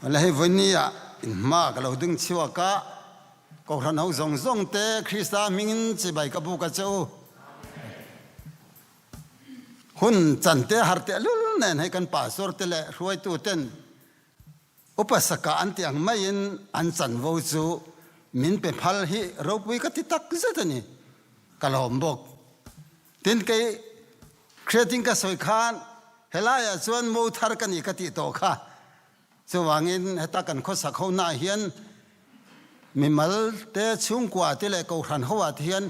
Awle hei vawiini ah in hma ka lo ding chhuak a, Kohhran ho zawng zawng te Krista hmingin chibai ka buk a che u. Hun chan te har tehlul nen hei kan pastor te leh hruaitu ten Upa saka an tih ang maiin an chanvo chu min pe phal hi ropui ka ti tak zet a ni. Ka lawm bawk. Tin, kei Creating ka sawi khan helaiah chuan mo thar ka ni ka tih tawh kha. Chuvangin heta kan khawsak ho naah hian mimal te, chhungkua te leh kohhran ho ah te hian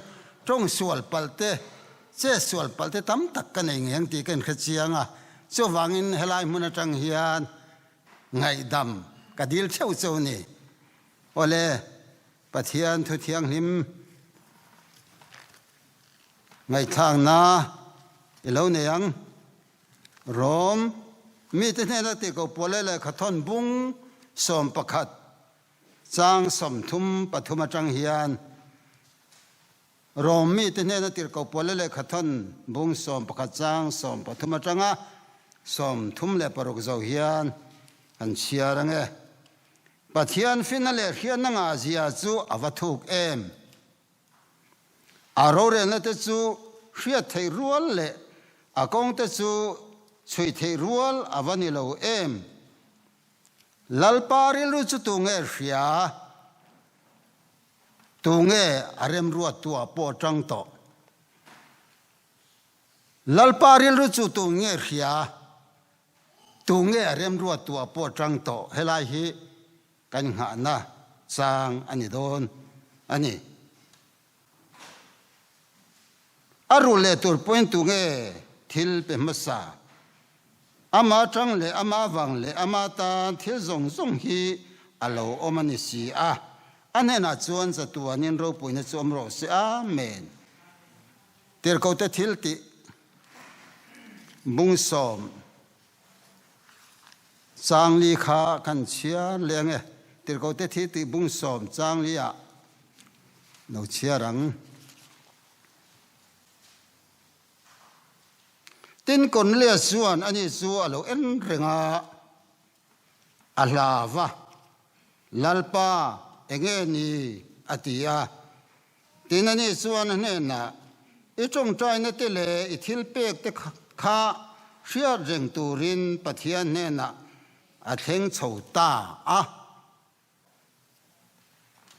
tawng sual palh te, che sual palh te tam tak ka nei ngei ang tih ka inhre chiang a. Chuvangin helai hmun atang hian Ngaihdam ka dil theuh cheu ni. Awle, Pathian thu thianghlim ngaihthlakna i lo nei ang. Rom mite hnena tih ko Pawle lehkha thawn bung 11 chang 33 atang hian Rom mite hnena tirhkoh Paula lehkha thawn bung 11 chang 13 atanga 36 zo hian kan chhiar ang e. Pathian finna leh hriatna ngah zia chu a va thuk em? A rorelna te chu hriat theih rual leh a kawng te chu chhui theih rual a va ni lo em? Lalpa rilru chu tunge hria? Tunge a remruattu ah pawh tang tawh? Lalpa rilru chu tunge hria? Tunge a remruattu ah pawh tang tawh? Helai hi kan nghahna chang a ni dawn a ni. A rul leh tur pawhin tunge thil pe hmasa? Ama tang leh ama vang leh ama tan thil zawng zawng hi a lo awm a ni si a. A hnenah chuan chatuanin ropuina chu awm rawh se. Amen. Tirhkohte thil tih bung sawm chang li kha kan chhiar leh ang e. Tirhkohte thil tih bung sawm chang li ah lo chhiar ang. Tin, Kornelias chuan ani chu a lo en reng a, a hlau va, Lalpa, enge ni? a ti a. Tin, ani chuan a hnenah, I tawngtaina te leh i thil pek te kha hriat reng turin Pathian hnenah a thleng chho ta a.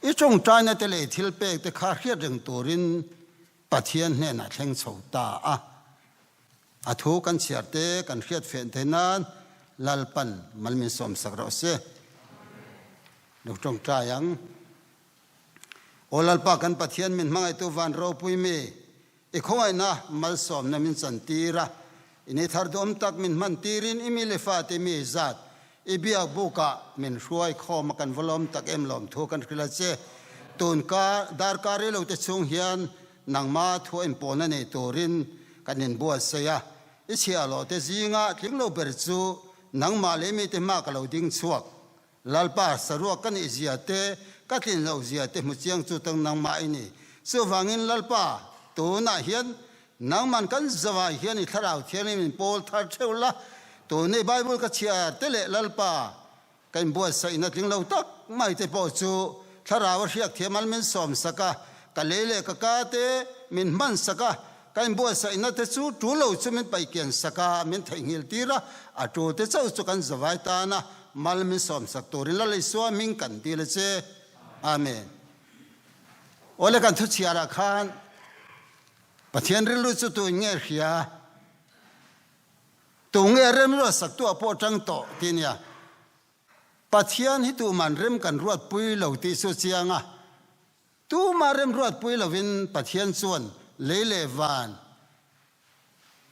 I tawngtaina te leh i thilpek te kha hriat reng turin Pathian hnenah thleng chho ta a. A thu kan chhiar te kan hriat fenh theih nan Lalpan mal min sawmsak rawh se. Lo tawngtai ang. Aw Lalpa kan Pathian min hmangaihtu van ropui mi, i khawngaihna malsawmna min chantir a, i ni thar duhawm tak min hman tirin i mi le fate mi zat i biak bukah min hruai khawm a kan va lawm tak em lawmthu kan hrilh a che. Tun ka darkar rei lo te chhung hian nangma thu a inpawlna nei turin kan inbuatsaih a, i chhiahhlawh te zinga tling lo ber chu nangmah leh mite hma ka lo ding chhuak Lalpa, saruak ka nih zia te, ka tlin loh zia te hmu chiang chu tang nangmah i ni. Chuvangin Lalpa, tunah hian nangman kan zavai hian i Thlarau Thianghlim in pawl thar theuh la, tun i Bible ka chhiar te leh Lalpa, ka inbuatsaihna tling lo tak mai te pawh chu Thlarau a hriak thiam al min sawm sak a, ka lei leh ka ka te min hman sak a, ka inbuatsaihna te chu tul lo chu min paihkian sak a, min theihnghilh tir a, a tul te chauh chu kan zavai tan a, Mal min sawmsak turin Lal Isua hming kan dil a che. Amen. Awle kan thu chhiarah khan Pathian rilru chu tuin nge hria? Tu nge remruat sak tu ah pawh tang tawh ti nia. Pathian hi tuman rem kan ruat pui lo tih chu chiang a. Tuma remruat pui lovin Pathian chuan lei leh van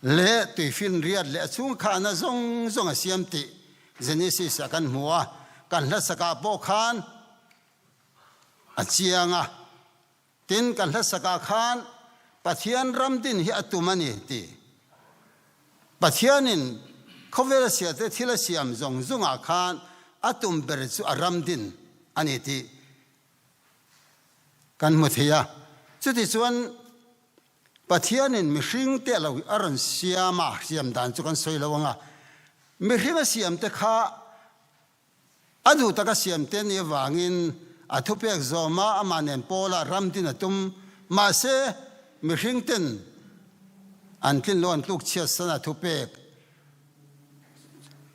leh tuifinriat leh a chhungkhahna zawng zawng a siam tih Genesis ah kan hmu a, kan hlasakah pawh khan a chiang a. Tin, kan hlasakah khan Pathian ram din hi a tum a ni tih Pathianin khawvel a siate thil a siam zawng zawngah khan a tum ber chu a ram din a ni tih Kan hmu thei a. Chutichuan Pathianin mihring te a lo a rawn siam a, siam dan chu kan sawi lo ang a, mihring a siam te kha A duh taka siam te nih avangin a thupek zawma amah nen pawla ram din a tum. Mahse, mihring ten an tlin lo an tluk chhiat san a thupek.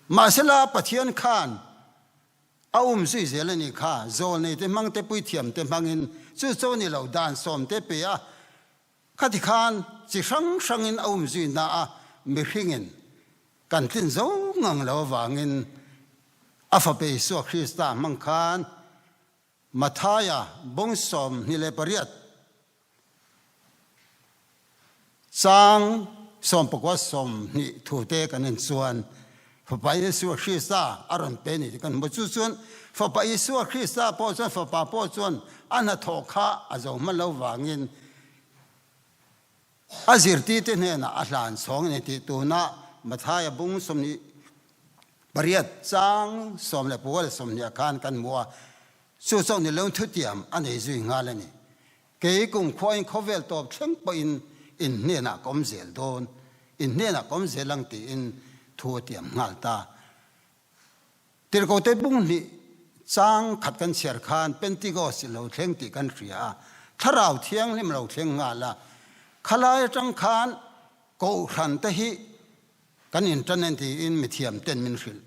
Mahsela Pathian khan a um zui zel a nih kha, zawlnei te hmang te puithiam te hmangin chu cho ni lo dan sawm te pe a, Khati khan chi hrang hrangin a um zui na a, mihringin kan tlin zo ngang lo avangin a Fapa Isua Krista hmang khan Mathaia bawng 28 chang 19 20 thute kan en chuan Fapa Isua Krista a rawn pe ni tih kan hmu. Chu chuan Fapa Isua Krista pawh chuan Fapa pawh chuan a hnathawh kha a zo hman lo vangin a zirtirte hnenah a hlan chhawng a ni tih tunah Mathaia bung 28 chang 19 leh 20 ah khan kan hmu a. Chu chauh ni lo thutiam a nei zui nghal a ni. Kei kumkhuain khawvel tawp thleng pawhin in hnenah ka awm zel dawn, in hnenah ka awm zel ang tiin thu a tiam nghal ta. Tirhkote bung hnih chang khat kan chhiar khan Pentecost i lo thleng tih kan hria a, Thlarau Thianghlim lo thleng nghal a. Khalai atang khan Kohhran te hi kan intan en tiin mithiam ten min hrilh.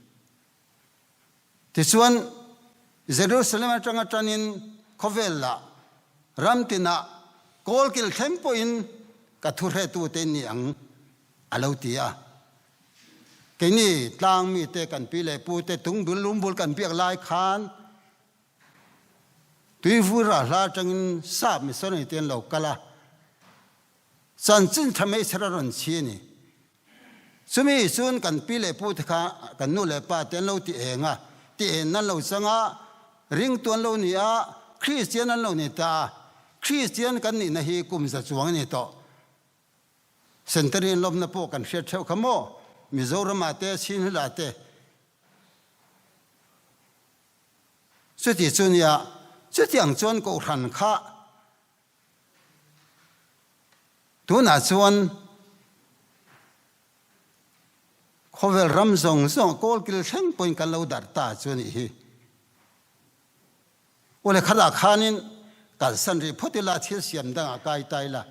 Tichuan, Jerusalem atanga tanin khawvel lah ram tinah kawlkil thleng pawhin ka thuhretute ni ang, a lo ti a. Keini tlang mite kan pi leh pute tungbul lungbul kan biak lai khan tuivur rah hla atangin sap missionary te an lo kal a, Chanchin tha hmeichher a rawn chhi a ni. Chumi chuan kan pi leh pu te kha kan nu leh pa te an lo ti eng a, ti en an lo chang a, ringtu an lo ni a, Kristian an lo ni ta a. Kristian kan nihna hi kum za chuang a ni tawh. Centenarian lawmna pawh kan hriat theuh kha maw? Mizoramah te, Chinhilah te. Chuti chu nia, chutiang chuan Kohhran kha Tunah chuan khawvel ram zawng zawng kawlkil thleng pawhin kan lo darh ta chu a nih hi. Awle khatah khanin kalsan rih phawt ila thil siam dangah kai ta ila.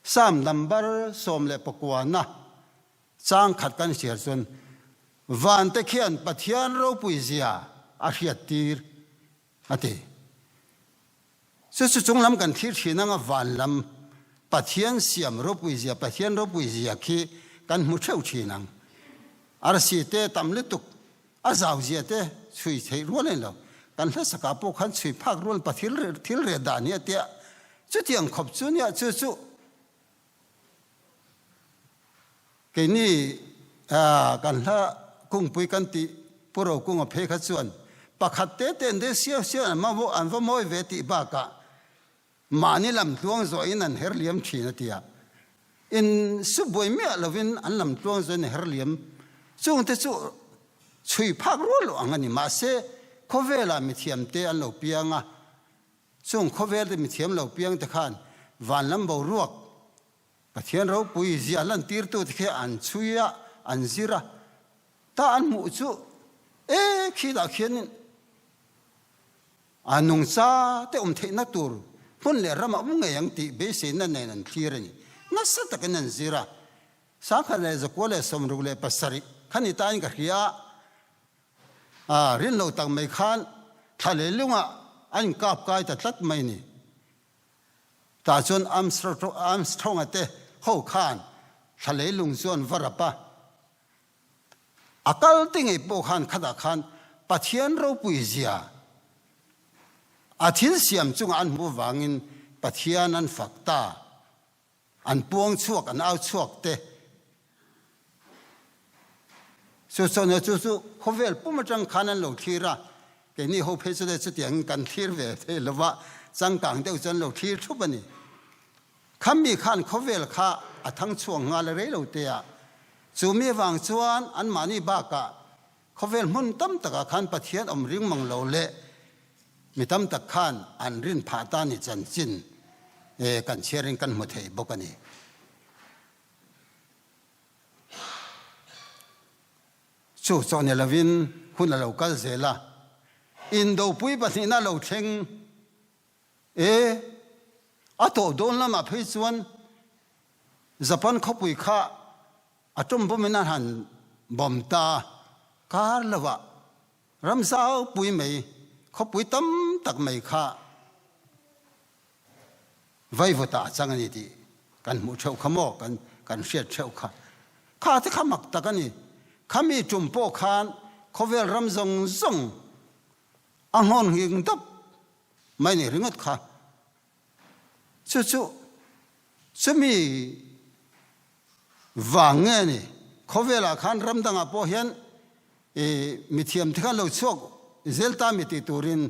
Psalm number 19 na chang khat kan hriat chuan vante khian Pathian ropui zia a hriat tir a ti. Chu chu chung lam kan thlir thin anga van lam Pathian siam ropui zia, Pathian ropui zia khi kan hmu theuh thin ang. Arsi te tam lutuk a zau zia te chhui theih rual a ni lo. Kan hlasakah pawh khan chhui phak rual Pathil thil reh dan hi a tia. Chutiang khawp chu nia chu chu Keini kan hla kungpui kan tih Pu Rokunga phei kha chuan pakhat te te an de siau siau an an va mawi ve tih bakah mahni lam tluang zawhin an her liam thin a ti a. In su buai miah lovin an lam tluang zawhin an her liam chungte chu chhui phak rual loh ang a ni. Mahse, khawvelah mithiamte an lo piang a, chung khawvelte mithiam lo piangte khan van lam boruak Pathian ropui ziah lantirtute khi an chhui a, an zir a, ta an hmuh chu e khilah khianin a nungcha te awm theihna tur hmun leh ram a awm ngei ang tih beiseina nen an thlir a ni. Nasa takin an zir a, 1967 kha ni tain ka hria a, a rinlo tak mai khan thla leh lungah a inkap kai ta tlat mai a ni. Tah chuan Armstrong-a te ho khan thla leilung chu an va rap a. A kal te ngei pawh khan khatah khan Pathian ropui zia a thil siam chungah an hmuh avangin Pathian an fak ta. An puang chhuak, an au chhuak te. Chu chuan chu chu khawvel pum atang khan an lo thlir a, keini ho phei chu le chutiangin kan thlir ve thei lo va, changkang deuh chu an lo thlir thup a ni. Khami khan khawvel kha a thang chhuak nghal a rei lo te a, chu mi avang chuan anmahni bakah Khawvel hmun tam takah khan Pathian awm ring mang lo leh mi tam tak khan an rin phah ta ni chanchin kan chhiarin kan hmu thei bawk a ni. Chu chaw ni lovin hun a lo kal zel a. Indopui pahnihna lo thleng e. A tawh dawn lamah phei chuan Japan khawpui kha atom bomb in an han bomb ta kar lovah ram zaupui mai khawpui tam tak mai kha vaivawtah a chang a ni tih kan hmuh theuh kha maw kan kan hriat theuh kha. Kha te kha mak tak a ni. Khami tum pawh khan khawvel ram zawng zawng a nghawn nghing dawp mai ni ringawt kha. Chu chu chumi vang nge ni khawvelah khan ram dangah pawh hian i mithiam te khan lo chhuak zel ta mi tih turin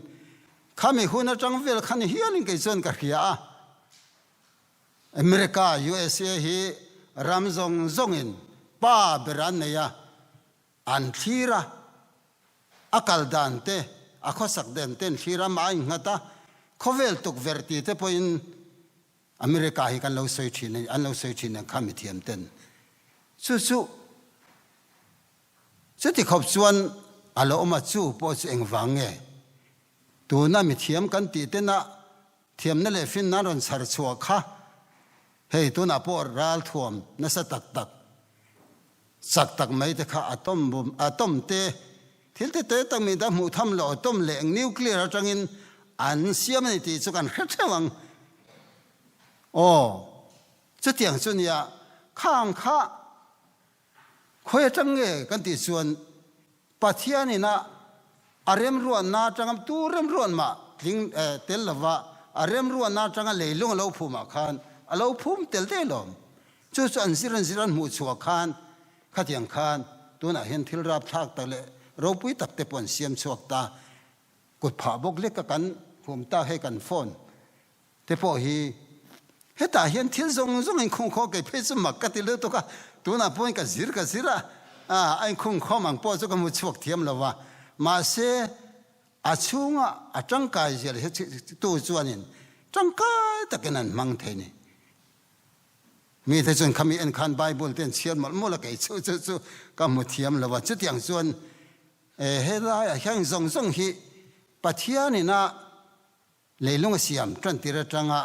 khami hun atang vel khan hialin kei chuan ka hria a. America, USA hi ram zawng zawngin pa ber an nei a, an thlir a, a kal dan te, a khawsak dan te an thlir a, amah a innghat a, khawvel tukverh ti te pawhin America hi kan lo sawi thin a ni, an lo sawi thin ang kha mithiam ten. Chu chu, chuti khawp chuan a lo awm a, chu pawh chu engvang nge? Tuna mithiam kan tih tena Thiamna leh finna an rawn chhar chhuah kha hei tunah pawh ralthuam nasa tak tak, chak tak mai te kha atom bum, atom te, thil te te tak mi dang hmuh tham loh atom leh nuclear atangin an siam a ni tih chu kan hre theuh ang. Aw, chutiang chu nia, khang kha Khawi atang nge kan tih chuan Pathian ina a remruanna atanga tu remruan mah tling tel lova a remruanna atanga leilung a lo phumah khan a lo phum tel daih lawm. Chu chu an zir an zir an hmuh chhuah khan khatiang khan tunah hian thil rapthlak tak leh ropui tak te pawh an siam chhuak ta. Kut phah bawk lek a kan hum tak hei kan phone Te pawh hi hetah hian thil zawng zawng a inkhung khawm kei phei chu mak ka ti lutuk a, tunah pawhin ka zir ka zir a, a inkhung khawm ang pawh chu ka hmu chhuak thiam lo va, mahse a chhunga a tangkai zia leh tu chuanin tangkai takin an hmang thei ni. Mite chuan khami en khan Bible te an chhiar mawlh mawlh a, kei chu chu chu ka hmu thiam lo va, chutiang chuan helaiah hian zawng zawng hi Pathianin a Leilung a siam tantir atanga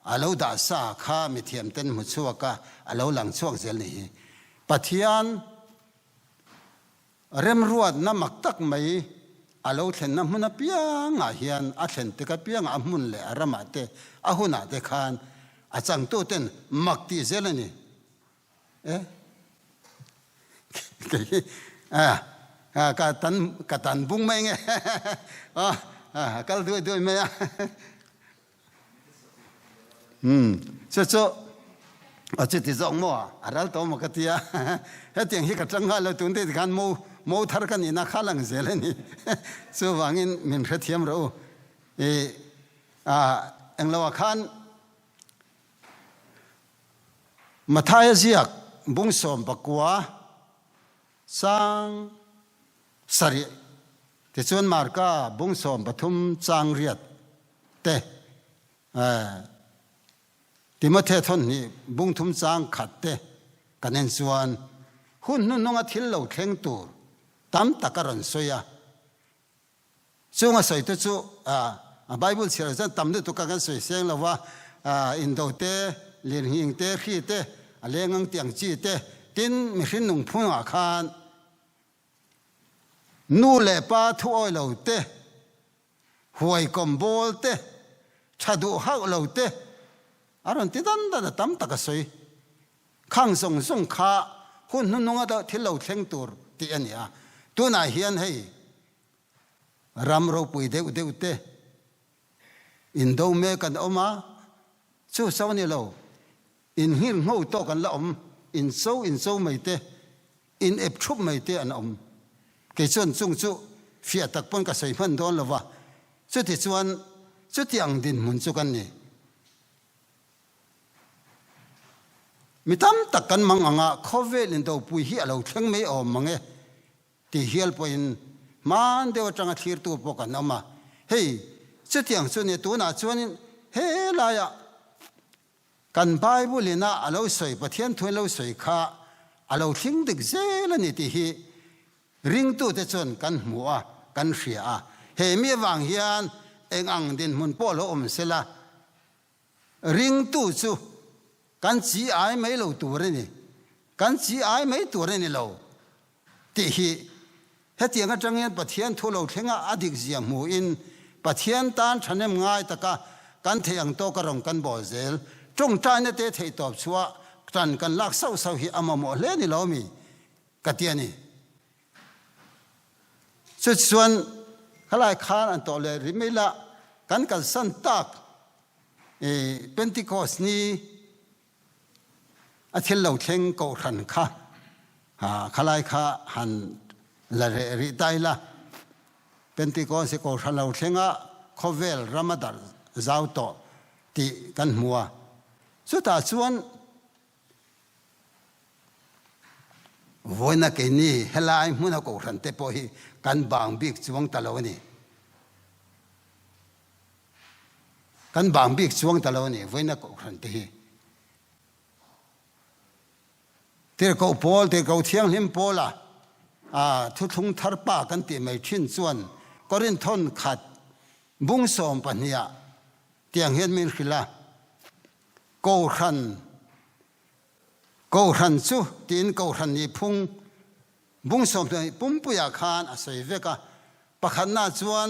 a lo dah sa kha mithiamten hmu chhuak a, a lo lang chhuak zel ni hi. Pathian remruatna mak tak mai a lo thlenna hmun apiangah hian a thlen tek apiangah a hmun leh a ramah te, a hunah te khan a changtuten mak tih zel a ni. E kei hi a ka tan ka tan bung mai nge a kal duai duai mai a um chu chu a chu ti zawk maw a ral tawh maw ka tia hetiang hi ka tang nghal lo tun te khan mo mo thar ka nihna kha lang zel a ni chuvangin min hrethiam rawh u i a englo ah khan Mathaia ziak bung 19 chang 7 tichuan Marka bung 13 chang 8 te, Timothe thawnhnih bung 3 chang 1 te kan en chuan hun hnuhnunga thil lo thleng tur tam tak a rawn sawi a. Chung a sawi te chu a Bible chhiar chuan tam lutuk a kan sawi seng lo va, indo te, lirnghing te, hri te, a leng ang tih ang chi te, tin mihring nungphungah khan nu leh pa thu awi lo te, huaikawm bawl te, tha duh hauh lo te a rawn ti dan dan a tam tak a sawi. Khang zawng zawng kha hun hnuhnunga thil lo thleng tur tih a ni a, tunah hian hei Ram ropui deuh deuh te indo mek an awm a, chu cho ni lo, inhngir ngho tawk an la awm, incho incho mai te, in ep thup mai te an awm. Kei chuan chung chu fiah tak pawn ka sawi hman dawn lo va, chuti chuan chuti ang dinhmun chu kan ni. Mi tam tak kan mang ang a, khawvel indopui hi a lo thleng mai awm mang e. Ti hial pawhin hman deuh atanga thlirtu pawh kan awm a, hei chutiang chu nia tunah chuanin helaiah kan Bible ina a lo sawi Pathian thu in lo sawi kha a lo thling dik zel a ni tih hi ringtute chuan kan hmu a, kan hria a. He mi avang hian eng ang dinhmun pawh lo awm sela, ringtu chu kan chi ai mai lo tur a ni, kan chi ai mai tur a ni lo tih hi hetiang atang hian Pathian thu lo thlenga a dik zia hmuhin Pathian tan thahnem ngai taka kan theih ang tawka rawn kan bawl zel. Tawngtaina te theihtawp chhuah tan kan lak sauh sauh hi a mamawh hle ni lo mi? Ka ti a ni. Chutichuan khalai khan an tawh leh rih mai la, kan kalsan tak i Pentecost ni a thil lo thleng kohhran kha khalai kha han la reh rih ta ila. Pentecost hi kohhran lo thlenga khawvel ram a darh zau tawh tih kan hmu a. Chutah chuan Vawiina keini helai hmuna kohhran te pawh hi kan bang bik chuang ta lo a ni. Kan bang bik chuang ta lo a ni vawiina kohhran te hi. Tirhkoh Paul, Tirhkoh Thianghlim Paula a thuthlung thar pa kan tih mai thin chuan Korinthon khat bung sawmpahniha tiang hian min hrilh a. Kohhran, Kohhran chu tiin Kohhran nih phung bung 12 pumpuiah khan a sawi vek a. Pakhatna chuan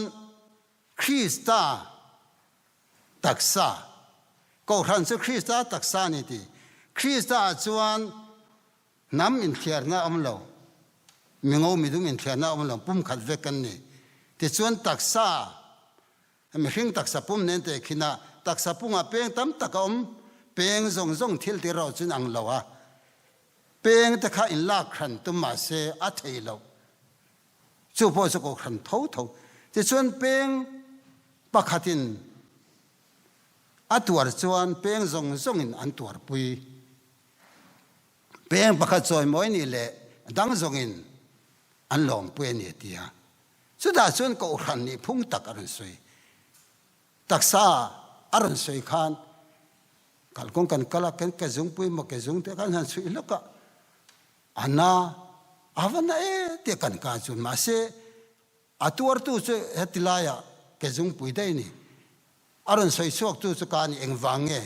Krista taksa, Kohhran chu Krista taksa a ni ti. Krista ah chuan hnam inthliarna a awm lo, mingo midum inthliarna a awm lo, pumkhat vek kan ni. Tichuan taksa Mihring taksa pum nen teh khin a, taksa pungah peng tam tak a awm, peng zawng zawng thil ti rawh chuan ang lo a, peng te kha in lak hran tum mah se a thei loh, chu pawh chu kohhran tho tho. Tichuan peng pakhatin a tuar chuan peng zawng zawngin an tuarpui. Peng pakhat chawimawi nih leh dang zawngin an lawmpui a ni a ti a. Chutah chuan kohhran nih phung tak a rawn sawi. Taksa a rawn sawi khan kalkawng kan kal a, kan ke zungpui maw ke zung te kan han chhuih hlawk a, a na a va na e tia kan ka chuan mahse a tuartu chu heti laiah ke zungpui daih a ni. A rawn sawi chhuak tu chu ka ni engvang nge?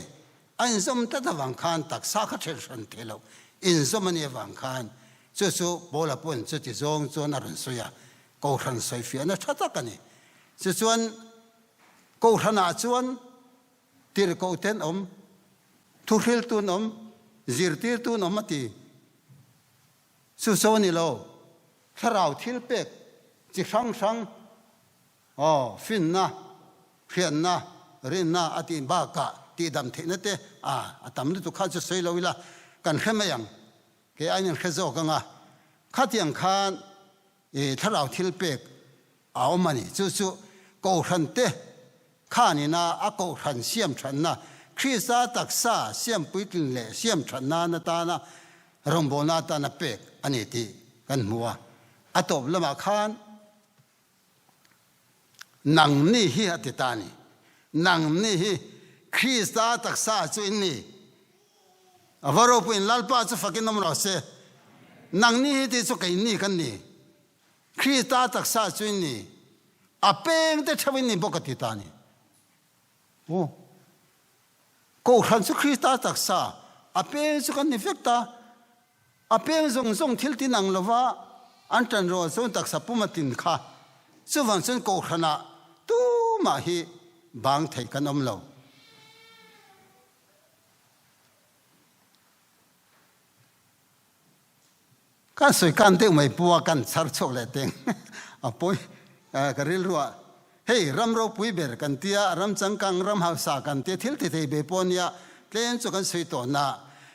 A inzawm tlat avang khan taksa kha ṭhelh hran thei loh inzawm a nih avang khan chu chu Paula pawn chuti zawng chuan a rawn sawi a, Kohhran sawifiahna ṭha tak a ni. Tichuan Kohhranah chuan tirhkohte an awm, thuhriltu an awm, zirtirtu an awm a ti. Chu chu a ni lo, thlarau thilpek chi hrang hrang Aw, finna, hriatna, rinna a tih bakah tihdam theihna te a a tam lutuk kha chu sawi lo ila kan hre mai ang, kei aiin an hre zawk ang a, khatiang khan i thlarau thil pek a awm a ni. Chu chu Kohhran te khanina a Kohhran siam thatna, Krista taksa siam puitlin leh siam that nan atana rawngbawlna atana pek a ni tih kan hmu a. A tawp lamah khan Nangni hi a ti ta a ni. Nangni hi Krista taksa chu in ni. A va ropuiin Lalpa chu fakin awm rawh se. Nangni hi tih chu keini kan ni. Krista taksa chu in ni. A peng te theuh in ni bawk a ti ta a ni. Aw. Kohhran chu Krista taksa, a peng chu kan ni vek ta. A peng zawng zawng thil tin ang lova an ṭan rual chuan taksa pum a tin kha. Chuvang chuan Kohhranah tumah hi bang thei kan awm lo. Kan sawi kan deuh mai pua kan chhar chhuak leh teng a pawi ka rilru ah hei ram ropui ber kan tia ram changkang ram hausa kan tia thil ti thei ve pawh nia tlem chu kan sawi tawh na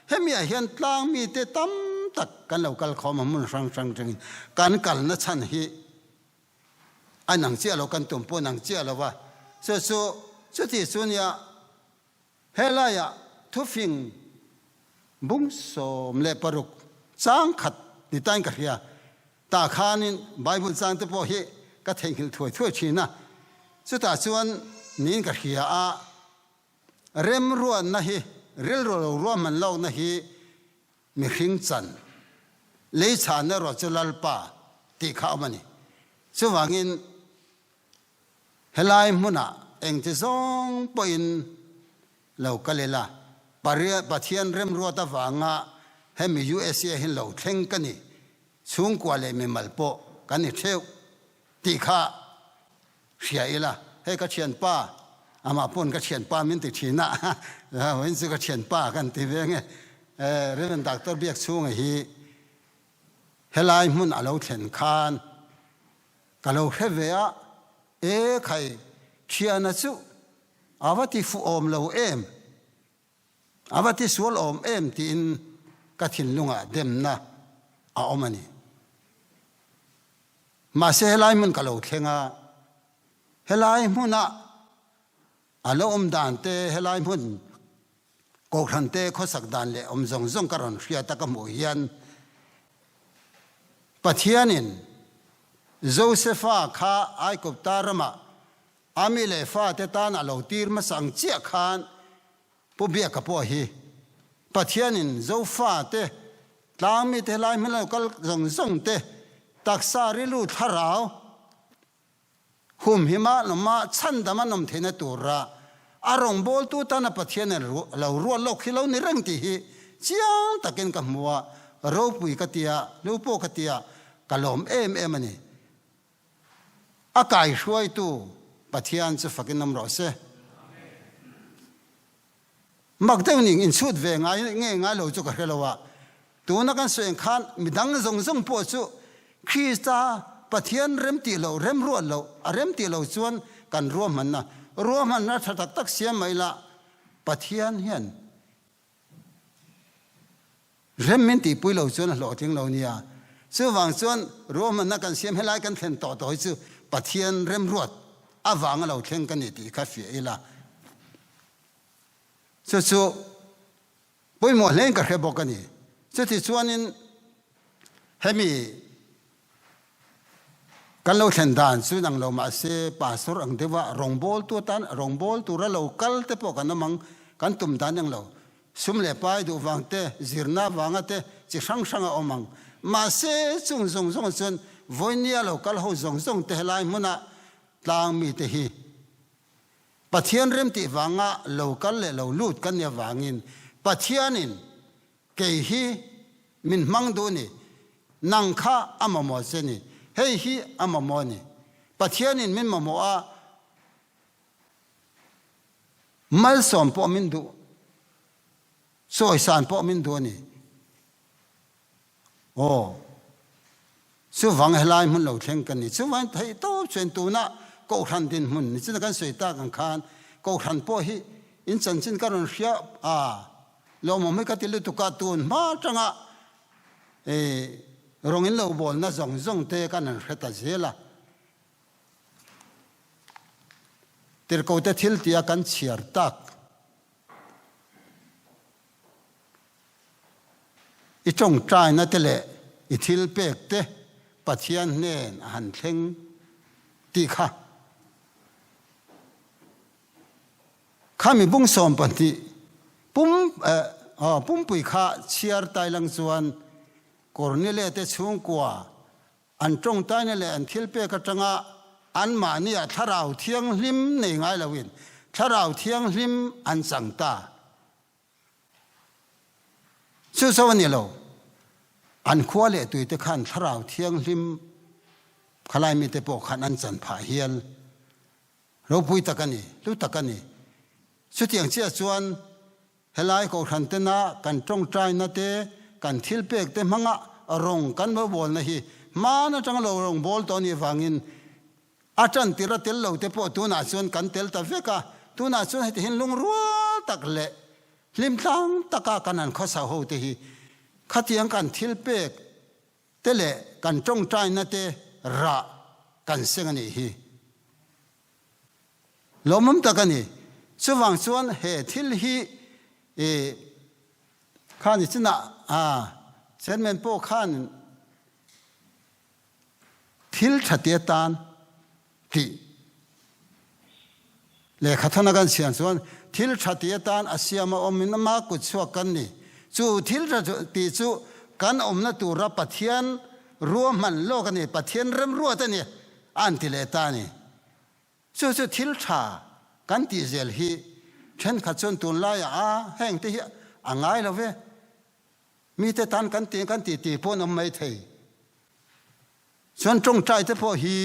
hemi ah hian tlang mi te tam tak kan lo kal khawm a hmun hrang hrang tangin kan kalna chhan hi a nang chiah lo kan tum pawh nang chiah lo va chu chu chuti chu nia Helaiah thufing bung 16 chang khat ni tain ka hria. Tah khanin Bible chang te pawh hi ka theihnghilh thuai thuai thin a. Chutah chuan niin ka hria a, remruatna hi, rilru lo ruahman lohna hi mihring chan, lei chhan erawh chu Lalpa tih kha a awm a ni. Chuvangin. Helai hmunah engti zawng pawhin lo kal ila, Pathian remruat avanga hemi USA hi lo thleng ka ni, chhungkua leh mimal pawh kan ni theuh tih kha hria ila, hei ka thianpa, amah pawn ka thianpa min ti thin a, vawiin chu ka thianpa kan ti ve nge, Rev. Doctor Biakchhunga hi helai hmun a lo thlen khan ka lo hre ve a, e khai thiana chu a va ti fuh awm lo em, a va ti sual awm em tiin ka thinlungah demna a awm a ni. Mahse helai hmun ka lo thleng a, helai hmuna a lo awm dan te, helai hmun kohhran te khawsak dan leh awm zawng zawng ka rawn hriat a ka hmuh hian Pathianin Josefa kha Aigupta ramah a mi leh fate tan a lo tir hmasa ang chiah khan Pu Biaka pawh hi Pathianin Zofate tlangmite helai hmun lo kal zawng zawng te taksa rilru thlarau humhima lawma chhandam an awm theihna tura a rawngbawltu tana Pathianin lo ruat lawk hi lo ni reng tih hi chiang takin ka hmu a, ropui ka tia, hlu pawh ka tia, ka lawm em em a ni. A kaihruaitu Pathian chu fakin awm rawh se. Mak deuh ning inchhut ve ngai nge ngai lo chu ka hre lo a, tuna kan sawi ang khan midang zawng zawng pawh chu Krista Pathian rem tih loh, rem ruat loh, a rem tih loh chuan kan ruahmanna, ruahmanna tha tak tak siam mai la, Pathian hian Rem min tihpui lo chuan a hlawhtling lo nia. Chuvang chuan ruahmanna kan siam helai kan thlen tawh tawh hi chu Pathian remruat avanga lo thleng ka ni tih kha fiah ila. Chu chu pawimawh hlein ka hre bawk a ni. Chuti chuanin hemi Kan lo thlen dan chu nang lo mahse pastor ang deuha rawngbawltu atan rawngbawltu ra lo kal te pawh kan awm ang, kan tum dan eng lo. Sum leh pai duh vang te, zirna vanga te chi hrang hrang a awm ang. Mahse chung zawng zawng chuan vawinia lo kal ho zawng zawng te helai hmuna tlang mite hi Pathian remtih vanga lo kal leh lo lut kan nih avangin Pathianin Kei hi min hmang duh ni, nang kha a mamawh che ni, hei hi a mamawh ni. Pathianin min mamawh a, malsawm pawh min duh, chawisan pawh min duh a ni. Aw, chuvang helai hmun lo thleng ka ni. Chuvang theih tawp chuan tuna Kohhran dinhmun ni chuna kan sawi tak ang khan Kohhran pawh hi in chanchin ka rawn hria a, lawmawm hi ka ti lutuk a, tun hma atanga rawng in lo bawlna zawng zawng te kan han hre ta zel a. Tirhkote thil tia kan chhiar tak. I tawngtaina te leh i thil pek te Pathian hnen a han thleng tih kha. Khami bung 12 pum pumpui kha chhiar tailang chuan Kornile te chhungkua an tawngtaina leh an thil pek atanga anmahnia Thlarau Thianghlim nei ngai loin Thlarau Thianghlim an chang ta. Chu cho a ni lo. An khua leh tuite khan Thlarau Thianghlim khalai mite pawh khan an chan phah hial. Ropui tak a ni, hlu tak a ni. Chutiang chiah chuan helai Kohhran tena kan tawngtaina te, kan thilpek te hmanga rawng kan lo bawlna hi hman atanga lo rawng bawl tawh a nih avangin A tan tir a tel lo te pawh tunah chuan kan tel ta vek a, tunah chuan heti hian lungrual tak leh hlimtlang taka kan han khawsa ho te hi khatiang kan thil pek te leh kan tawngtaina te rah kan seng a nih hi. Lawmawm tak a ni. Chuvang chuan he thil hi i khan i chinah a chairman pawh khan Thil tha te atan tih lehkha thana kan siam chuan thil tha ti atan a siam a awmin ama kut chhuak kan ni. Chu thil tha tih chu kan awmna tura Pathian ruahman lawk a ni, Pathian remruat a ni a an ti leh ta a ni. Chu chu thil tha kan tih zel hi thenkhat chuan tunlaiah a heng te hi a ngai lo ve, mite tan kan tih kan tih tih pawh an awm mai thei. Chuan tawngtai te pawh hi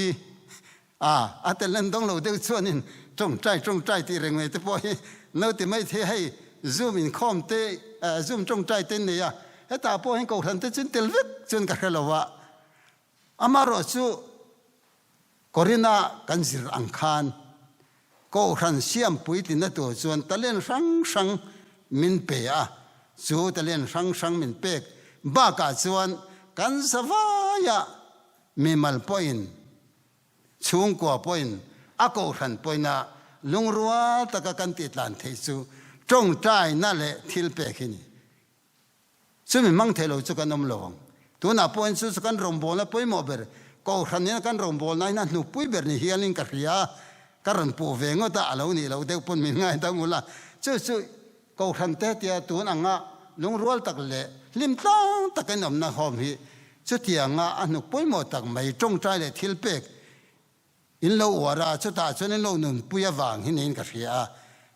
a a tel en dawng lo deuh chuanin tawngtai tawngtai tih reng mai te pawh hi no ti mai thei hei zoom inkhawm te zoom tawngtai te nei a hetah pawh hian kohhran te chu tel vek chuan ka hre lo a amaherawh chu Korinah kan zir ang khan Kohhran siam puitlinna tur chuan talent hrang hrang min pe a, chu talent hrang hrang min pek bakah chuan kan zavaia mimal pawhin, chhungkua pawhin, a kohhran pawhina lungrual taka kan titlan theih chu tawngtaina leh thilpek hi ni. Chumi hmang thei lo chu kan awm lo ang. Tunah pawhin chu chu kan rawngbawlna pawimawh ber, Kohhran ina kan rawngbawlna hian a hnukpui ber ni hialin ka hria a, ka rawn puh ve ngawt a, a lo nih loh deuh pawn min ngaidang ula. Chu chu Kohhran te tia tun anga lungrual tak leh hlim tlang takin awmna hawm hi chutianga a hnuk pawimawh tak mai tawngtai leh thilpek In lo uar a, chutah chuan in lo nunpui avang hi niin ka hria a,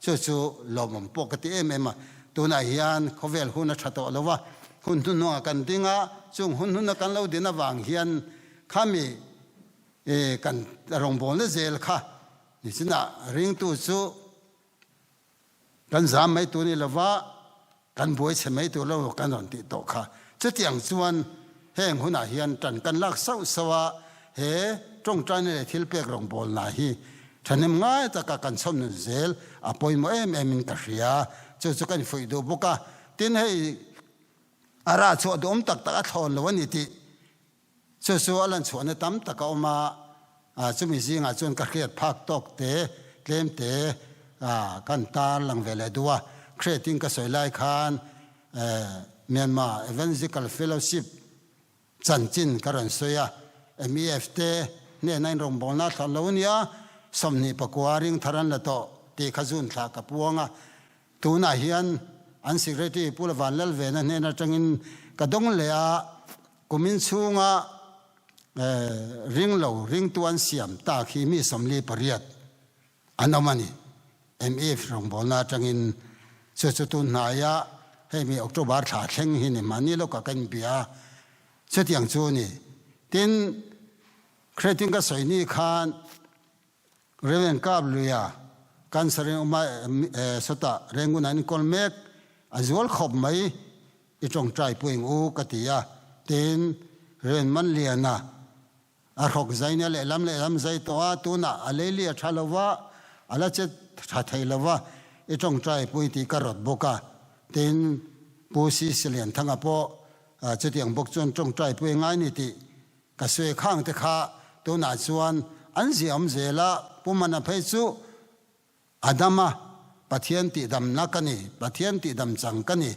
chu chu lawmawm pawh ka ti em em a. Tunah hian khawvel hun a tha tawh lo a, hun hnuhnungah kan ding a, chung hun hnuna kan lo din avang hian khami kan rawngbawlna zel kha nichinah ringtu chu Kan zam mai tur ni lova, kan buai chhe mai tur lo kan rawn tih tawh kha. Chutiang chuan heng hunah hian tan kan lak sauh sauh a, he tawngtaina leh thilpek rawngbawlna hi thahnem ngai taka kan chhawm nun zel a pawimawh em em in ka hria. Chu chu ka infuih duh bawk a. Tin, hei a rah chhuah duhawm tak tak a thlawn lo a ni tih Chu chu a lanchhuahna tam tak a awm a, chumi zingah chuan ka hriat phak tawk te tlem te kan tar lang ve leh duh a. Hriatin ka sawi lai khan Myanmar Evangelical Fellowship chanchin ka rawn sawi a, MEF te hnena inrawngbawlna a thlah lo ania, 29 ring thar an la tawh tih kha zun thlah ka puang a. Tunah hian an Secretary Pu Vanlalvena hnen atangin ka dawng leh a, Kumin chhunga ring lo ringtu an siam tak hi mi 48 an awm a ni. MEF rawngbawlna atangin chu chu tun hnaia hei mi October thla thleng hi ni mahni lawkah ka inbia a, chutiang chu a ni. Tin, Creating ka sawi ni khan Rev. Kap Luia cancer in awm a, sawtah Rangoon ah an inkawl mek, a zual khawp mai. I tawngtai puing u ka ti a, tiin Ren Manliana a hrawk zaina lehlam lehlam zai tawh a, tunah a leili a tha lo va, a la che tha thei lo va, i tawngtai pui tih ka rawt bawk a, tiin Pu Sisi Lianthanga pawh chutiang bawk chuan tawngtai pui ngai ni tih ka sawi khang te kha tunah chuan an ziaawm zel a, Pu Mana phei chu Adama, Pathian tihdamna ka ni, Pathian tihdam chang ka ni.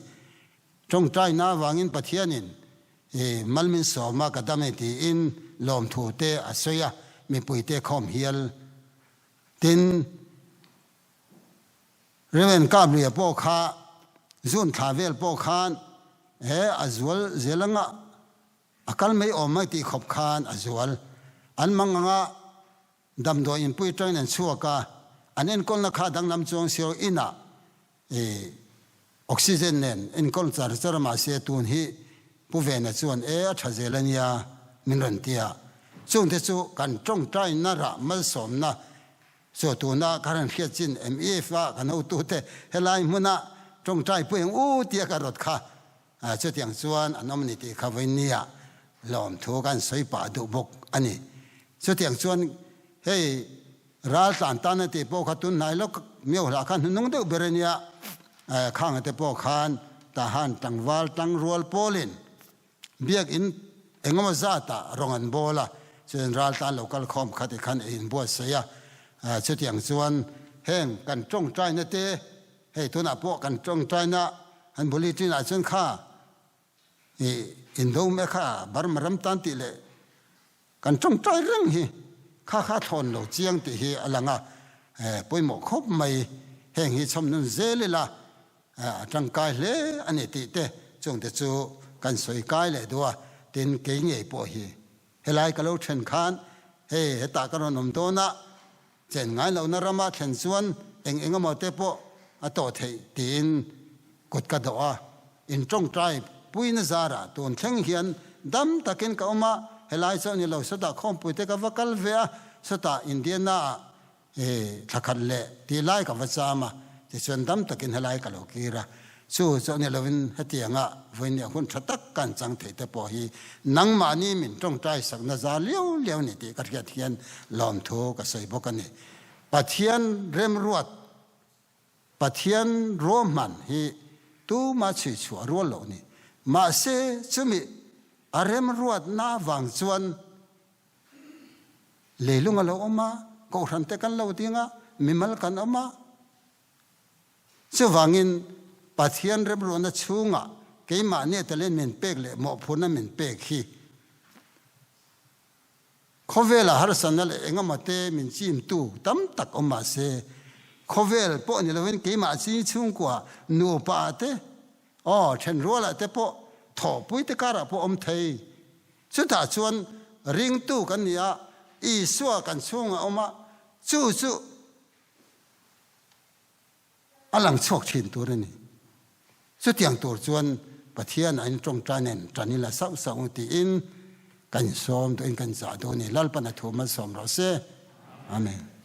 Tawngtaina avangin Pathianin i mal min sawm a, ka dam e tiin lawmthu te a sawi a, mipuite khawm hial. Tin, Rev. Kapluia pawh kha June thla vel pawh khan he a zual zel anga a kal mai awm mai tih khawp khan a zual. An mang anga Damdawi inpui atangin an chhuak a, an enkawlna kha danglam chuang sio inah i oxygen nen enkawl char char a mahse tun hi Pu Vena chuan e a tha zel ania min rawn ti a, chungte chu kan tawngtaina rah malsawmna chu tuna ka rawn hriat chin MEF a kan hotute helai hmuna tawngtai pui ang u tia ka rawt kha Chutiang chuan an awm a ni tih kha vawinia lawmthu kan sawi pah duh bawk a ni. Chutiang chuan hei ral tlan tan a tih pawh kha tun hnai lawk miau hlah khan hnunung deuh ber a nia, khanga te pawh khan tahan tlangval tangrual pawlin biakin engemaw zatah rawng an bawl a, chuan ral tlan lo kal khawm kha tikhan ei inbuatsaih a. Chutiang chuan heng kan tawngtaina te Hei tunah pawh kan tawngtaina han buli tinah chuan kha i indo me kha Burma ram tan tih leh kan tawngtai reng hi kha kha thlawn lo chiang tih hi a lang a, pawimawh khawp mai heng hi chhawm nun zel ila a tangkai hle a ni tih te chungte chu kan sawi kai leh duh a, tin kei ngei pawh hi helai ka lo then khan hei hetah ka rawn awm dawn a. Chen ngai lohna rama thlen chuan eng eng emaw te pawh a tawh theih tiin kut ka dawh a. In tawngtai puina zarah tun thleng hian dam takin ka awm a, helai chu a ni lo, sawtah khawmpui te ka va kal ve a, sawtah Indiana-ah I thla khat leh tih lai ka va cham a, tichuan dam takin helai ka lo kir a. Chu chu a ni lovin hetianga vawinia hun tha tak kan chang theih te pawh hi nangmahni min tawngtai sakna za liau liau ni tih ka hriat hian lawmthu ka sawi bawk a ni. Pathian remruat, Pathian ruahman hi tuma chhui chhuah rual loh ni. Mahse chumi a remruatna avang chuan Leilung a lo awm a, kohhran te kan lo ding a, mimal kan awm a. Chuvangin Pathian remruahna chhungah keimahni talent min pek leh mawhphurhna min pek hi khawvela harsatna leh engemaw te min chimtu tam tak awm mah se, khawvel pawh ni lovin keimah chi chhungkua nupa te, aw thenrualah te pawh thawhpui te karah pawh awm thei. Chutah chuan ringtu kan ni a, Isua kan chhungah a awm a, chu chu a lang chhuak thin tur a ni. Chutiang tur chuan Pathian a intawngtai nen tan ila sauh sauh ang tiin kan insawm duhin kan zah duh a ni. Lalpan a thu malsawm rawh se. Amen.